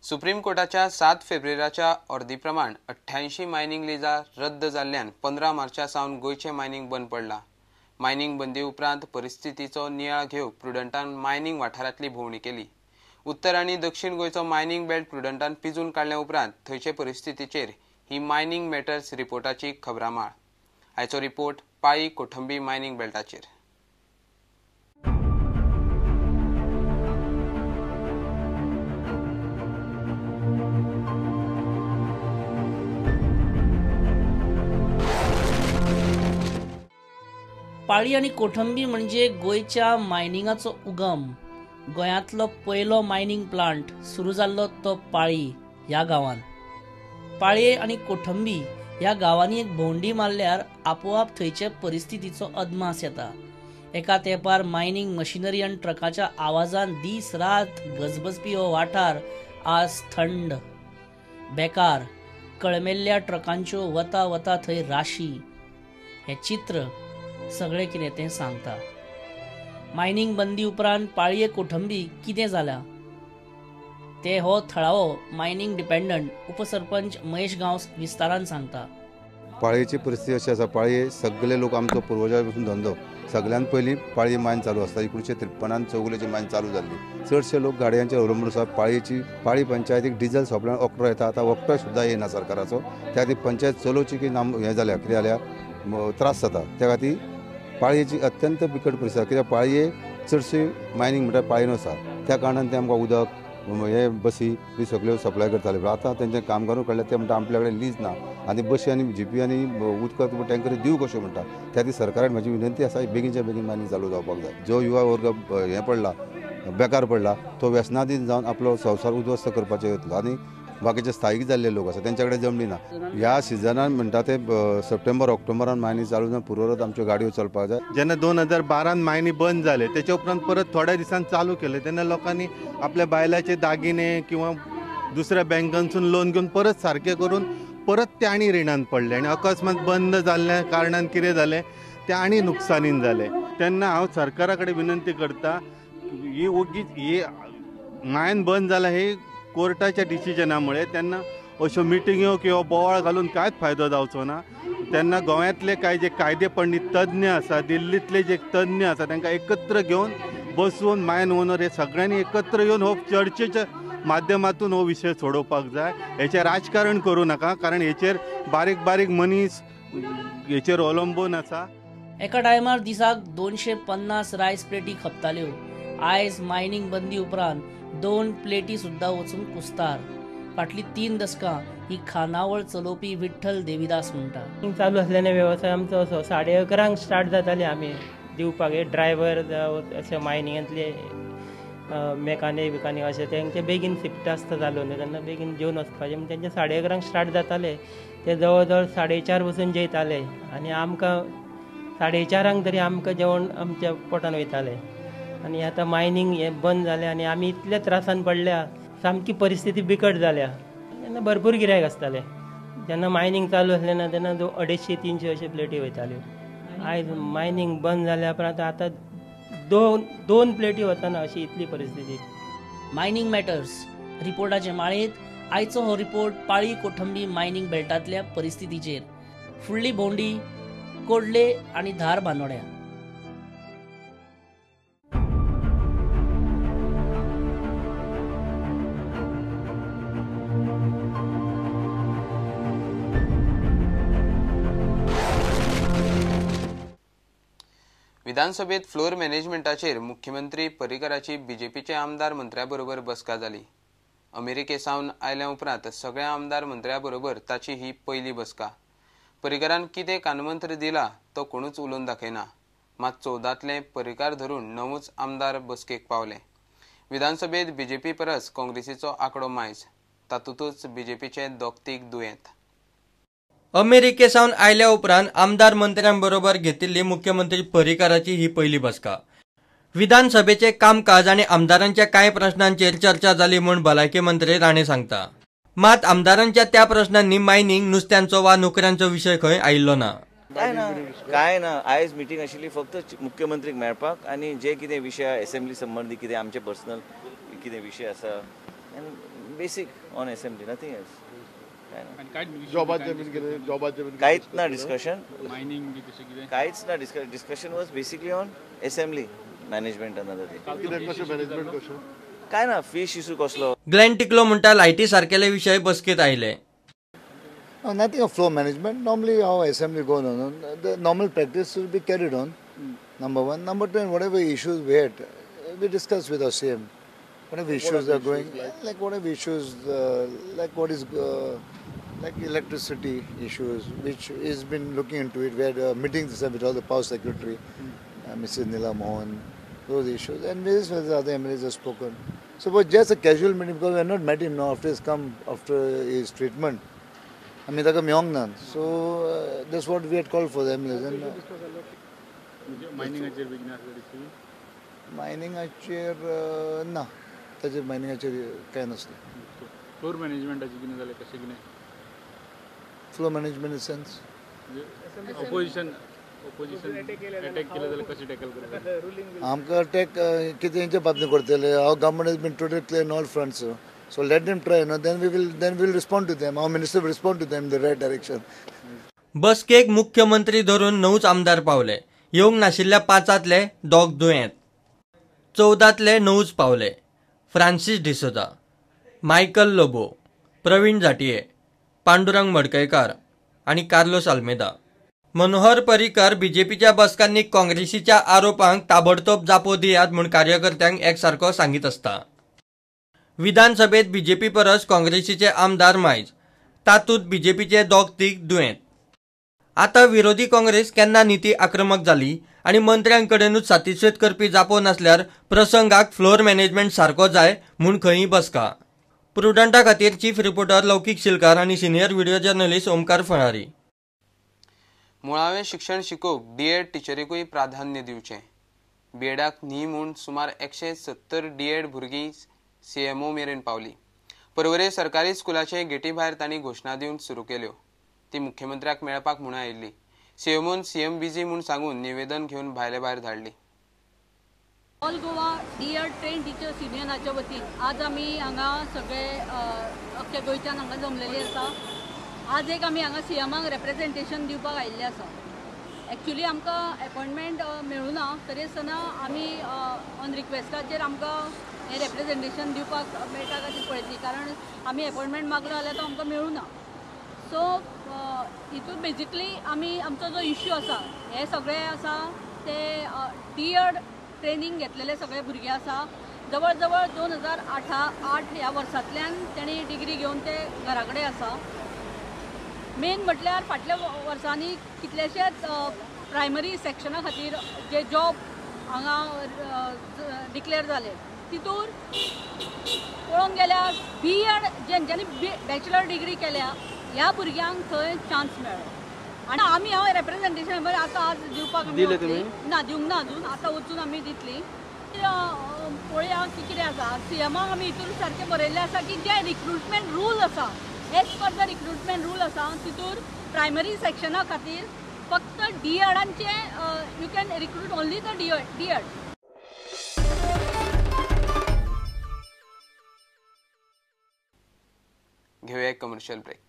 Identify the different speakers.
Speaker 1: Supreme कोर्टाच्या 7 फेब्रुवारीच्या ऑर्दी प्रमाण 88 मायनिंग लिजा रद्द जाल्ल्यान 15 मार्चा सावन गोंयचें मायनिंग बंद पडलां. मायनिंग बंदी उपरांत परिस्थितीचो नियाळ घेवंक प्रुडंटान मायनिंग वाठारांतली भोंवडी केली. उत्तर आनी दक्षिण गोंयचो मायनिंग बेल्ट प्रुडंटान पिजून काडल्या उपरांत थंयचे परिस्थितीचेर ही मायनिंग मॅटर्स रिपोर्टाची खबरामाळ. आयचो रिपोर्ट पाळी कोठंबी मायनिंग बेल्टाचेर.
Speaker 2: पाळी आनी कोठंबी म्हणजे गोंयच्या मायनिंगाचो उगम. गोंयांतलो पयलो मायनिंग प्लांट सुरू जाल्लो तो पाळी ह्या गांवान. पाळये आनी कोठंबी ह्या गांवांनी एक भोंवडी मारल्यार आपोआप थंयचे परिस्थितीचो अदमास येता. एका तेंपार मायनिंग मशिनरी आनी ट्रकाच्या आवाजान दीस रात गजबजपी हो वाठार आज थंड, बेकार, कळमेल्ल्या ट्रकांच्यो वता वता थंय राशी. हें चित्र सगळें कितें तें सांगता. मायनिंग बंदी उपरांत पाळये कोठंबी कितें जालां ते हो थळावो मायनिंग डिपेंडंट उपसरपंच महेश गांवस विस्तारान सांगता.
Speaker 3: पाळयेची परिस्थिती अशी आसा, पाळये सगळे लोक आमचो पुर्वजा पसून धंदो. सगळ्यात पयलीं पाळये मायन चालू आसता. 1953 चौगुलेची मायन चालू जाल्ली. चडशे लोक गाडयांचेर अवलंबून आसा. पाळयेची पाळी पंचायतीक डिझल सोंपल्यान ऑक्ट्रो येता, आतां ऑक्ट्रो सुद्दां येना सरकाराचो. त्या खातीर पंचायत चलोवची की ना हें जाल्या कितें जाल्या त्रास जाता. त्या खातीर पाळयेची अत्यंत बिकट परिस्थिती. कित्याक पाळये चडशी मायनिंग म्हणल्यार पाळयेन आसा. त्या कारणान ते आमकां उदक हे बसी बी सगळ्यो सप्लाय करताले. पूण आतां तेंचें कामगारूय काडले, ते म्हणटा आपल्या कडेन लीज ना आनी बशी आनी जिपी आनी उदक टँकर दिवं कश्यो म्हणटा. त्या खातीर सरकारान म्हजी विनंती आसा, बेगीनच्या बेगीन मायनिंग चालू जावपाक जाय. जो युवा वर्ग हें पडला, बेकार पडला, तो व्यसनाधीन जावन आपलो संवसार उद्ध्वस्त करपाचें येतलो. आनी बाकीचे स्थायीक जाल्ले लोक आसा तेंच्या कडेन जमनी ना. ह्या सिजनान म्हणटा ते सप्टेंबर ऑक्टोबरान मायनी चालू जावन पुर्वरत आमच्यो गाडयो चलपाक जाय.
Speaker 4: जेन्ना 2012 मायनी बंद जाले तेच्या उपरांत परत थोड्या दिसान चालू केले तेन्ना लोकांनी आपल्या बायलाचे दागिने किंवा दुसऱ्या बँकांसून लोन घेवन परत सारकें करून परत ते आनी रिणान पडले आनी अकस्मात बंद जाल्ल्या कारणान कितें जालें ते आनी नुकसानीन जालें. तेन्ना हांव सरकारा कडेन विनंती करता, ही ओगीच ही मायन बंद जाला ही कोर्टाच्या डिसिजनामुळे तेन्ना अश्यो मिटिंग्यो किंवा बोवाळ घालून कांयच फायदो जावचो ना. तेन्ना गोंयांतले कांय जे कायदे पंडीत तज्ञ आसा, दिल्लींतले जे तज्ञ आसा तांकां एकत्र घेवन बसून मायन ओनर हे सगळ्यांनी एकत्र येवन हो चर्चेच्या माध्यमातून हो विशय सोडोवपाक जाय. हेचेर राजकारण करूं नाका, कारण हेचेर बारीक बारीक मनीस हेचेर अवलंबून आसा.
Speaker 2: एका टायमार दिसाक 250 रायस प्लेटी खपताल्यो. आयज मायनिंग बंदी उपरांत 2 प्लेटी सुद्दां वचून कुस्तार. फाटली 3 दसकां ही खानावळ चलोवपी विठ्ठल देवीदास म्हणटा.
Speaker 5: चालू आसल्याने वेवसाय आमचो असो 11:30 स्टार्ट जाताले आमी दिवपाक. ड्रायव्हर जावं अशे मायनिंगांतले मेकानीक बिकानीक अशें तेंचे बेगीन शिफ्ट आसता चालू न्हू, तेन्ना बेगीन जेवन वचपाचें. म्हण तेंचे 11:30 स्टार्ट जाताले, ते जवळ जवळ 4:30 बसून जेयताले आनी आमकां 4:30 तरी आमकां जेवण आमच्या पोटान वयतालें. आनी आतां मायनिंग हें बंद जालें आनी आमी इतल्या त्रासान पडल्या, सामकी परिस्थिती बिकट जाल्या. तेन्ना भरपूर गिरायक आसतालें. जेन्ना मायनिंग चालू आसलें ना तेन्ना 250-300 अशे प्लेटी वयताल्यो. आयज मायनिंग बंद जाल्या उपरांत आतां 2 प्लेटी वतना अशी इतली परिस्थिती.
Speaker 2: मायनिंग मॅटर्स रिपोर्टाचे माळेंत आयचो हो रिपोर्ट पाळी कोठंबी मायनिंग बेल्टांतल्या परिस्थितीचेर. फुडली भोंवडी कोडले आनी धार बांदोड्या.
Speaker 1: विधानसभेत फ्लोर मॅनेजमेंटाचेर मुख्यमंत्री पर्रीकराची बीजेपीचे आमदार मंत्र्या बरोबर बसका जाली. अमेरिके सावन आयल्या उपरांत सगळ्या आमदार मंत्र्या बरोबर ताची ही पयली बसका. पर्रीकरान कितें कानमंत्र दिला तो कोणूच उलोवन दाखयना. मात 14तले पर्रीकार धरून 9 आमदार बसकेक पावले. विधानसभेत बीजेपी परस काँग्रेसीचो आंकडो मायज, तातूंतच बीजेपीचे दोग-तीग दुयेंत.
Speaker 6: अमेरिके सावन आयल्या उपरांत आमदार मंत्र्यांबरोबर घेतिल्ली मुख्यमंत्री पर्रीकाराची ही पयली बसका. विधानसभेचे कामकाज आनी आमदारांच्या कांय प्रश्नांचेर चर्चा जाली म्हूण भलायकी मंत्री राणे सांगता. मात आमदारांच्या त्या प्रश्नांनी मायनिंग, नुस्त्यांचो वा नोकऱ्यांचो विशय खंय आयिल्लो ना.
Speaker 7: काय ना, आयज मिटींग आशिल्ली फक्त मुख्यमंत्रीक मेळपाक आनी जे कितें विशय असेंब्ली संबंदी कितें आमचे पर्सनल कितें विशय आसा Basic on assembly, nothing else.
Speaker 8: कांयच
Speaker 7: ना डिस्कशन, कांयच ना. Discussion was basically on assembly management. काय ना फिश इशू कसलो.
Speaker 6: ग्लॅन टिकलो म्हणटा लायटी सारकेले विशय बसकेत आयले.
Speaker 9: Nothing of flow management. Normally how assembly goes on, the normal practice will be carried on. Number one. Number two, and whatever issues we had, we discussed with our CM. Whatever issues are going, like whatever issues, like what is, like electricity issues, which is been looking into it. We had meetings with all the power secretary, Mrs. Nila Mohan, those issues, and various other MLAs have spoken. So it was just a casual meeting because we have not met him now after his come after his treatment. I mean, like a Myongnan. So that's what we had called for the MLAs. And मायनिंगाचेर ना, ताचेर मायनिंगाचेर कांय नासलें.
Speaker 8: Floor मॅनेजमेंटाचें कितें जालें, कशें कितें?
Speaker 9: Floor management in sense
Speaker 8: opposition attack केलें जाल्यार कशें टॅकल करतले?
Speaker 9: आमकां अटॅक कितें हेंच्या बाबतींत करतले. Our government has been totally clear in all fronts. So let them try, no, then we will respond to them. Our minister will respond to them in the right direction.
Speaker 6: बसकेक मुख्यमंत्री धरून 9 आमदार पावले. येवंक नाशिल्ल्या 5 दोग दुयेंत, 14 9 पावले. फ्रांसीस डिसोजा, मायकल लोबो, प्रवीण जाटिये, पांडुरंग मडकयकार आनी कार्लोस आल्मेदा. मनोहर पर्रीकर बीजेपीच्या बसकांनी काँग्रेसीच्या आरोपांक ताबडतोब जापो दियात म्हूण कार्यकर्त्यांक एकसारको सांगीत आसता. विधानसभेत बीजेपी परस काँग्रेसीचे आमदार मायज, तातूंत बीजेपीचे दोग तीग दुयेंत. आतां विरोधी काँग्रेस केन्ना निती आक्रमक जाली आनी मंत्र्यांकडेनूच सातिस्वेत करपी जापो नासल्यार प्रसंगाक फ्लोर मॅनेजमेंट सारको जाय म्हूण खंयी बसका. प्रुडंटा खातीर चीफ रिपोर्टर लौकीक शिलकार आनी senior video journalist Omkar Falari.
Speaker 1: मुळावें शिक्षण शिकोवंक डीएड टिचरीकूय प्राधान्य दिवचें. बीएडाक न्ही म्हूण सुमार 170 डीएड भुरगीं सीएमओ मेरेन पावली. परवरे सरकारी स्कुलाचे गेटी भायर तांणी घोशणा दिवन सुरू केल्यो. ती मुख्यमंत्र्याक मेळपाक म्हूण आयिल्ली. सीएमओन सीएम बिजी म्हूण सांगून निवेदन घेवन भायले भायर धाडली.
Speaker 10: All Goa DEd train teachers युनियनाच्या वतीन आज आमी हांगा सगळे अख्ख्या गोंयच्यान हांगा जमलेली आसा. आज एक आमी हांगा सीएमाक रेप्रेजेंटेशन दिवपाक आयिल्ले आसा. एक्चुली आमकां एपॉयंटमेंट मेळुना तरी आसतना आमी ऑन रिक्वेस्टाचेर आमकां हें रेप्रेजेंटेशन दिवपाक मेळटा काय ती पळयतली, कारण आमी एपॉयंटमेंट मागलो जाल्यार तो आमकां मेळुना. सो हितून बेजिकली आमी आमचो जो इश्यू आसा हे सगळे आसा ते डीएड ट्रेनींग घेतलेले सगळे भुरगे आसा. जवळ जवळ 2008 ह्या वर्सांतल्यान तेणी डिग्री घेवन ते घरा कडेन आसा. मेन म्हटल्यार फाटल्या वर्सांनी कितलेशेच प्रायमरी सेक्शना खातीर जे जॉब हांगा डिक्लेअर जाले तितूर पळोवंक गेल्यार बी एड जेंच्यांनी बॅचलर डिग्री केल्या ह्या भुरग्यांक थंय चान्स मेळ्ळो. आनी आमी हांव रेप्रेजेंटेशन आतां आज दिवपाक ना, दिवंक ना अजून, आतां वचून आमी दितली. पळोवया की कितें आसा. सीएमाक आमी हितून सारकें बरयल्लें आसा की जे रिक्रुटमेंट रूल आसा, as per the recruitment rule आसा तितूर प्रायमरी सेक्शना खातीर फक्त डीएडांचे you can recruit only the DEd.
Speaker 1: घेऊया एक कमर्शियल ब्रेक.